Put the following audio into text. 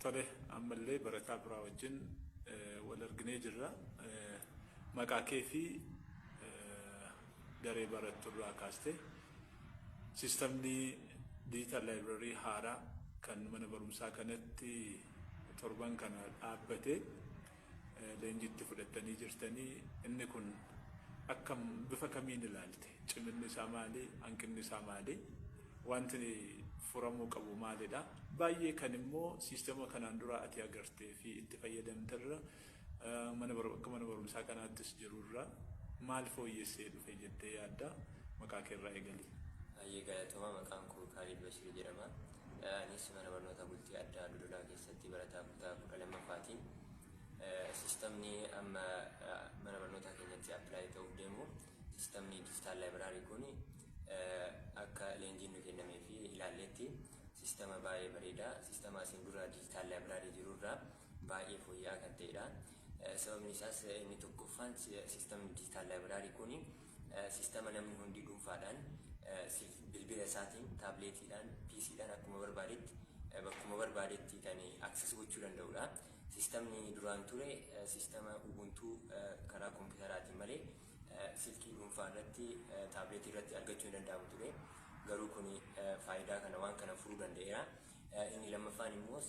Tole, ammallee barataa biraa wajjin wal arginee jirra. Maqaa kee fi daree baratturraa kaastee systemni digital library haaraa kan mana barumsaa kanatti torban kana dhaabbate leenjitti fudhattanii jirtanii, inni kun akkam, bifa kamiin ilaalte? Ciminni isaa maali? Hanqinni isaa maali? Wanti furamuu qabu maalidha? Baay'ee kan immoo siistema kanaan dura ati agartee fi itti fayyadamterra, mana akka mana barumsaa kanaattis jirurra maal fooyyessee dhufe jettee yaadda? Maqaa keerraa eegali. Baay'ee galatooma. Maqaan koo Kaalid Bashir jedhama. Anis mana barnoota bultii addaa Dodolaa keessatti barataa kutaa 12ffaatiin. Sistamni amma mana barnootaa keenyatti apply ta'uuf deemu, sistamni digital library kun, akka leenjiin nu kennamee fi ilaalletti sistama baay'ee bareedaa, sistama asiin dura digital library jirurraa baay'ee fooyya'aa kan ta'edha. Sababni isaas inni tokkoffaan, sistamni digital library kun sistama namni hundi dhuunfaadhaan bilbila isaatiin, taabileetiidhaan, PCdhaan akkuma barbaadetti, bakkuma barbaadetti kan access gochuu danda'udha. Sistamni duraan ture sistama Ubuntu karaa kompiitaraatiin malee silkii dhuunfaa irratti, taabileetii irratti argachuu hin danda'amu ture. Garuu kun faayidaa kana, waan kana furuu danda'eera. Inni lammaffaan immoo